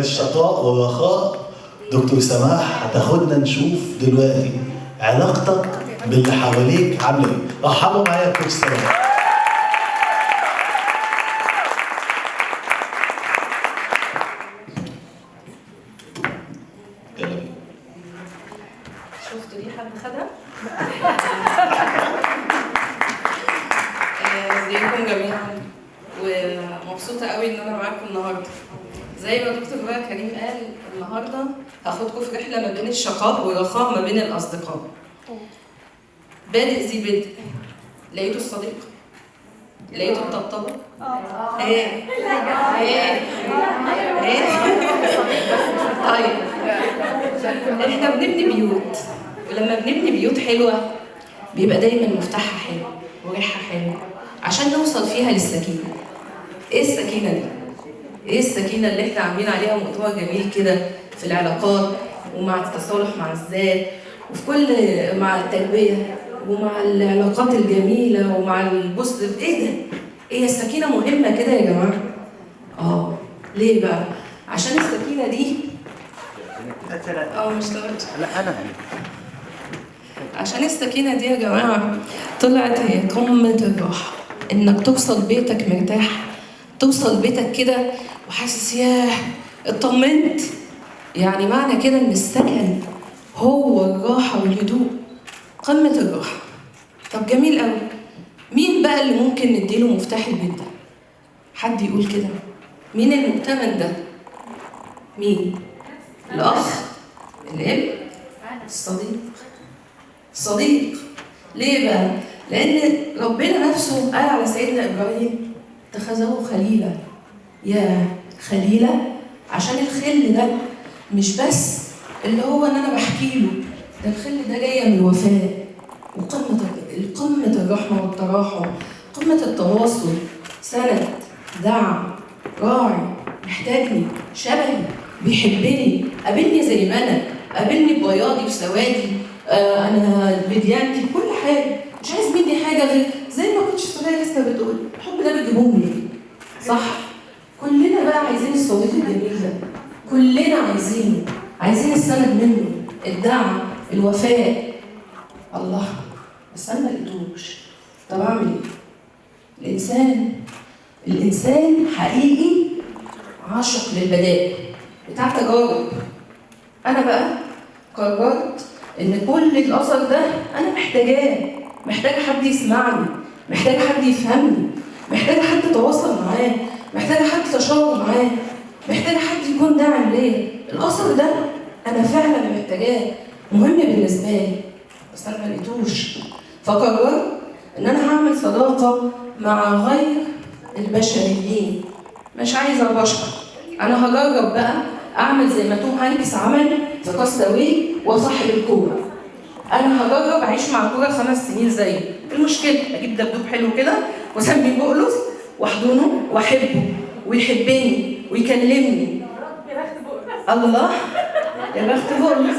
الشقاء والرخاء. دكتور سماح هتاخدنا نشوف دلوقتي علاقتك باللي حواليك عامله ايه. رحبوا معايا يا coach سماح. يلا بينا. شفتوا دي حد خدها؟ ازيكم جميعا، ومبسوطة قوي ان انا معاكم النهارده. زي ما دكتور بقى كريم قال، النهارده هاخدكم في رحلة ما بين الشقاء والرخاء ما بين الأصدقاء. بادئ ذي بدء، لقيتوا الصديق؟ لقيتوا الطبطبة؟ ايه؟ ايه؟ ايه؟ طيب احنا بنبني بيوت، ولما بنبني بيوت حلوة بيبقى دايما مفتاحها حلو وريحها حلو عشان نوصل فيها للسكينة. ايه السكينة دي؟ ايه السكينة اللي احنا عاملين عليها مؤتمر جميل كده في العلاقات ومع التصالح مع الذات وفي كل مع التربية ومع العلاقات الجميلة ومع ال positive؟ ايه ده؟ ايه السكينة مهمة كده يا جماعة؟ ليه بقى؟ عشان السكينة دي مش اشتغلتش. لا انا عشان السكينة دي يا جماعة طلعت هي قمة الراحة، إنك توصل بيتك مرتاح، توصل بيتك كده وحاسس ياه اطمنت. يعني معنى كده إن السكن هو الراحة والهدوء، قمة الراحة. طب جميل قوي، مين بقى اللي ممكن نديله مفتاح البيت ده؟ حد يقول كده مين المؤتمن ده؟ مين؟ الأخ؟ الابن؟ الصديق. صديق. ليه بقى؟ لأن ربنا نفسه قال على سيدنا إبراهيم اتخذه خليلا. يا خليلة، عشان الخل ده مش بس اللي هو إن أنا بحكي له، ده الخل ده جاي من الوفاء وقمة قمة الرحمة والتراحم، قمة التواصل، سند، دعم، راعي، محتاجني، شبهي، بيحبني، قابلني زي ما أنا، قابلني ببياضي بسوادي، انا بديانتي بكل حاجة، مش عايز مني حاجة غير زي ما كنت الصغيرة لسه بتقول الحب ده بتجيبوه منين؟ صح؟ كلنا بقى عايزين الصديق الجميل ده، كلنا عايزينه، عايزين السند منه، الدعم، الوفاء. الله، بس انا ما لقيتوش، طب اعمل ايه؟ الانسان حقيقي عاشق للبدائل بتاع تجارب. انا بقى قررت ان كل الاثر ده انا محتاجاه، محتاجه حد يسمعني، محتاجه حد يفهمني، محتاجه حد اتواصل معاه، محتاجه حد اتشاور معاه، محتاجه حد يكون داعم ليا. الاثر ده انا فعلا محتاجاه، مهم بالنسبة لي، بس انا ما لقيتوش. فقررت ان انا هعمل صداقه مع غير البشريين، مش عايزه بشر، انا هجرب بقى اعمل زي ما توم هانكس عمل في Cast Away وصاحب الكورة. انا هجرب اعيش مع الكورة 5 سنين زيه. المشكلة اجيب دبدوب حلو كده واسميه بقلص واحضنه واحبه ويحبني ويكلمني. الله يا بخت بقلص،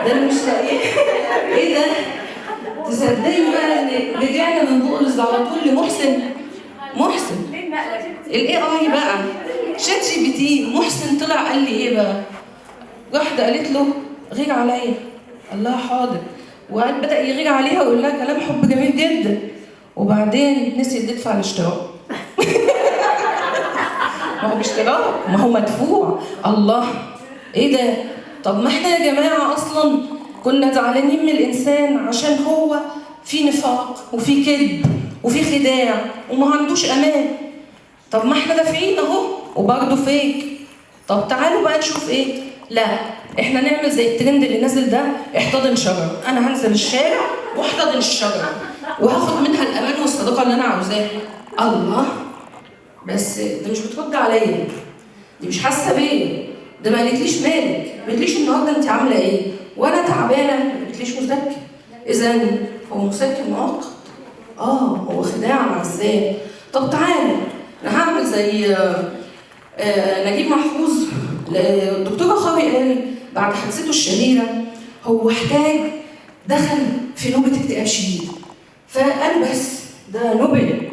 ده انا مش لاقيه. ايه ده؟ تصدقي بقى ان رجعنا من بقلص على طول لمحسن. محسن ال AI بقى، ChatGPT. محسن طلع قال لي ايه بقى؟ واحدة قالت له غير عليا، الله حاضر، وقعد بدأ يغير عليها ويقول لها كلام حب جميل جدا، وبعدين نسي تدفع الاشتراك. ما هو باشتراك، ما هو مدفوع. الله، ايه ده؟ طب ما احنا يا جماعة اصلا كنا زعلانين من الانسان عشان هو في نفاق وفي كذب وفي خداع وما عندوش امان. طب ما احنا دافعين اهو وبرضه فيك. طب تعالوا بقى نشوف ايه؟ لا، احنا نعمل زي الترند اللي نازل ده، احتضن شجرة. انا هنزل الشارع واحتضن الشجرة وهاخد منها الامان والصداقة اللي انا عاوزاها. الله، بس ده مش بترد عليا، دي مش حاسه بيا، ده ما قالتليش مالك، ما قالتليش النهارده انت عامله ايه، وانا تعبانة ما قالتليش مسكن. اذا هو مسكن مؤقت، هو خداع مع الذات. طب تعالى انا هعمل زي نجيب محفوظ. الدكتور خاوي قال بعد حادثته الشهيرة هو احتاج، دخل في نوبه اكتئاب شديد، فقال بس ده نوبل،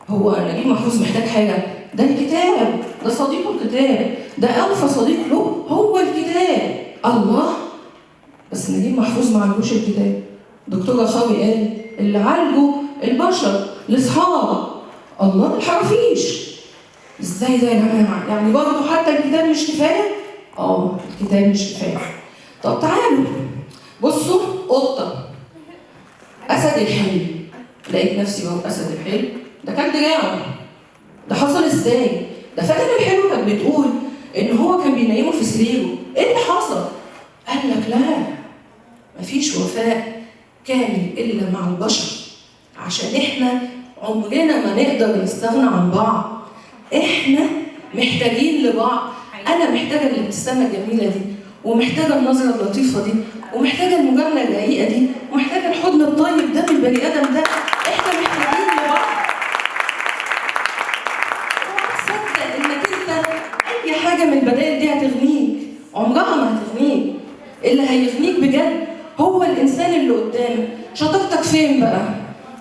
هو نجيب محفوظ محتاج حاجة؟ ده الكتاب، ده صديقه الكتاب، ده اوفى صديق له هو الكتاب. الله، بس نجيب محفوظ ما عالجوش الكتاب. دكتور رخاوي قال اللي عالجه البشر الاصحاب. الله، الحرافيش. ازاي ده يا جماعة؟ يعني برضه حتى الكتاب مش كفاية؟ الكتاب مش كفاية. طب تعالوا بصوا، قطة اسد الحلم، لقيت نفسي بقى اسد الحلم ده كان دراعه، ده حصل ازاي؟ ده فاتن الحلو كانت بتقول ان هو كان بينيمه في سريره، ايه اللي حصل؟ قال لك لا، مفيش وفاء كامل الا مع البشر، عشان احنا عمرنا ما نقدر نستغنى عن بعض، احنا محتاجين لبعض. انا محتاجه الابتسامة الجميلة دي، ومحتاجة النظرة اللطيفة دي، ومحتاجة المجاملة الرقيقة دي، ومحتاجة الحضن الطيب ده من البني ادم ده. احنا محتاجين لبعض. اوعى تصدق انك انت اي حاجة من البدائل دي هتغنيك، عمرها ما هتغنيك. اللي هيغنيك بجد هو الانسان اللي قدامك. شطارتك فين بقى؟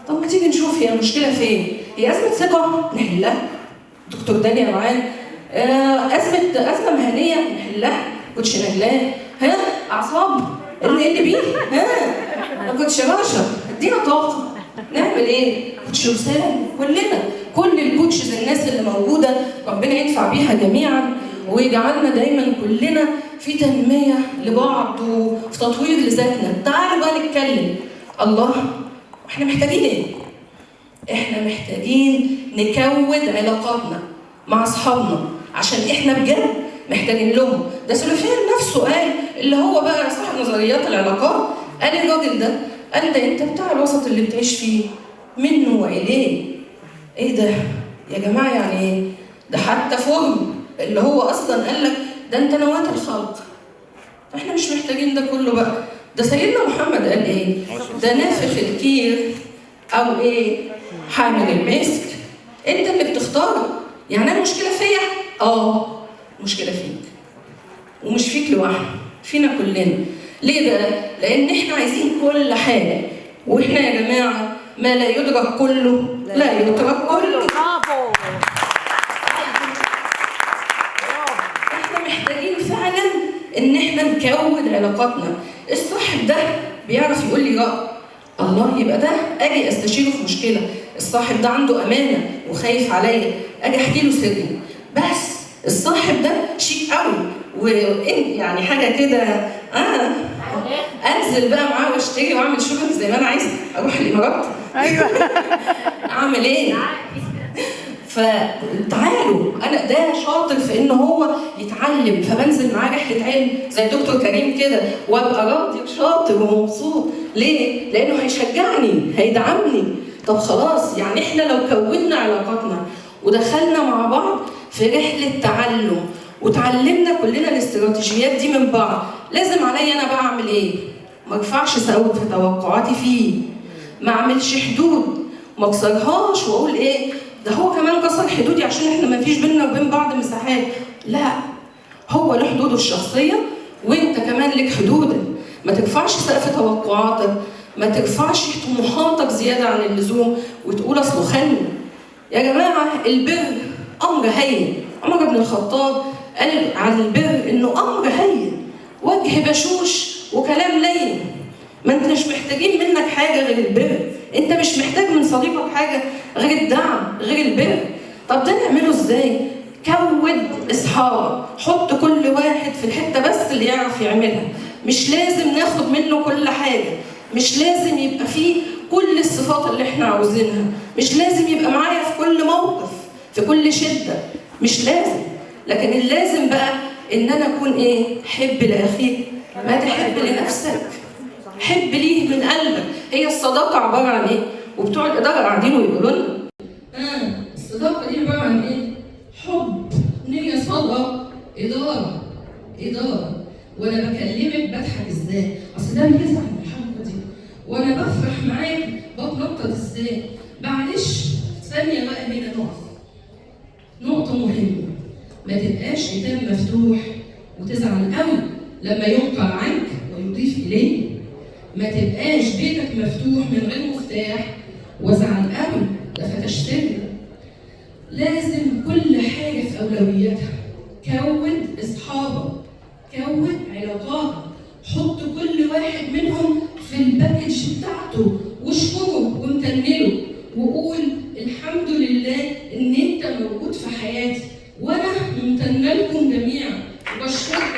طب ما تيجي نشوف هي المشكلة فين؟ هي ازمة ثقة نحلها، دكتور دانيا معانا. ازمة مهنية نحلها، coach نجلاء. ها، اعصاب اللي بيه، ها coach رشا ادينا طاقة نعمل ايه؟ coach وسام، كلنا كل ال coaches الناس اللي موجودة ربنا ينفع بيها جميعا، ويجعلنا دايما كلنا في تنمية لبعض وفي تطوير لذاتنا. تعالوا بقى نتكلم. الله، احنا محتاجين ايه؟ احنا محتاجين نكود علاقاتنا مع اصحابنا، عشان احنا بجد محتاجين لهم. ده سوليفان نفسه قال، اللي هو بقى صاحب نظريات العلاقات، قال الراجل ده، قال ده انت بتاع الوسط اللي بتعيش فيه منه واليه. ايه ده يا جماعة؟ يعني ايه ده؟ حتى فورم اللي هو اصلا قال لك ده انت نواة الخلق. احنا مش محتاجين ده كله بقى. ده سيدنا محمد قال ايه؟ ده نافخ الكير او ايه؟ حامل المسك. انت اللي بتختار. يعني انا المشكلة فيا؟ المشكلة فيك، ومش فيك لوحدك، فينا كلنا. ليه بقى؟ لان احنا عايزين كل حاجة، واحنا يا جماعة ما لا يدرك كله لا يترك كله. احنا محتاجين فعلا ان احنا نكون علاقاتنا. الصاحب ده بيعرف يقول لي رأي، الله، يبقى ده اجي استشيره في مشكلة. الصاحب ده عنده امانه وخايف عليا، اجي احكي له سري. بس الصاحب ده شيك قوي، ويعني حاجة كده، انزل بقى معاه واشتري واعمل شغل زي ما انا عايزه، اروح الامارات، ايوه اعمل ايه؟ فتعالوا، انا ده شاطر في ان هو يتعلم، فبنزل معاه رحله علم زي دكتور كريم كده، وابقى راضي وشاطر ومبسوط. ليه؟ لانه هيشجعني، هيدعمني. طب خلاص، يعني احنا لو كونا علاقاتنا ودخلنا مع بعض في رحله تعلم وتعلمنا كلنا الاستراتيجيات دي من بعض، لازم عليا انا بقى اعمل ايه؟ ما ارفعش سقف توقعاتي فيه، ما اعملش حدود، ما اكسرهاش واقول ايه ده هو كمان كسر حدودي عشان احنا ما فيش بينا وبين بعض مساحات. لا، هو له حدوده الشخصية وانت كمان لك حدودك. ما ترفعش سقف توقعاتك، ما ترفعش طموحاتك زيادة عن اللزوم وتقول اصله خني. يا جماعة البر امر هين. عمر بن الخطاب قال عن البر انه امر هين، وجه بشوش وكلام لين. ما انت مش محتاجين منك حاجة غير البر، انت مش محتاج من صديقك حاجة غير الدعم، غير البر. طب ده نعمله ازاي؟ كود اصحابك، حط كل واحد في الحتة بس اللي يعرف يعملها. مش لازم ناخد منه كل حاجة، مش لازم يبقى فيه كل الصفات اللي احنا عاوزينها، مش لازم يبقى معايا في كل موقف، في كل شده، مش لازم. لكن اللازم بقى ان انا اكون ايه؟ حب لاخيك ما تحب لنفسك، حب ليه من قلبك. هي الصداقة عبارة عن ايه؟ وبتوع الادارة قاعدين ويقولوا لنا الصداقة دي عبارة عن ايه؟ حب، نيه صادقة، ادارة، ادارة. وانا بكلمك بضحك ازاي؟ اصل ده بيزعل من الحركة دي، وانا بفرح معاك بتنطط ازاي؟ معلش ثانية بقى هنا نقف. نقطة مهمة، ما تبقاش كتاب مفتوح وتزعل قوي لما ينقل عنك ويضيف اليه. ما تبقاش بيتك مفتوح من غير مفتاح وازعل قوي ده فتشتري. لازم كل حاجة في اولوياتها. كود كون علاقاتك، حط كل واحد منهم في ال package بتاعته واشكره وامتنله وقول الحمد لله ان انت موجود في حياتي، وانا ممتنة لكم جميعا وبشكركم.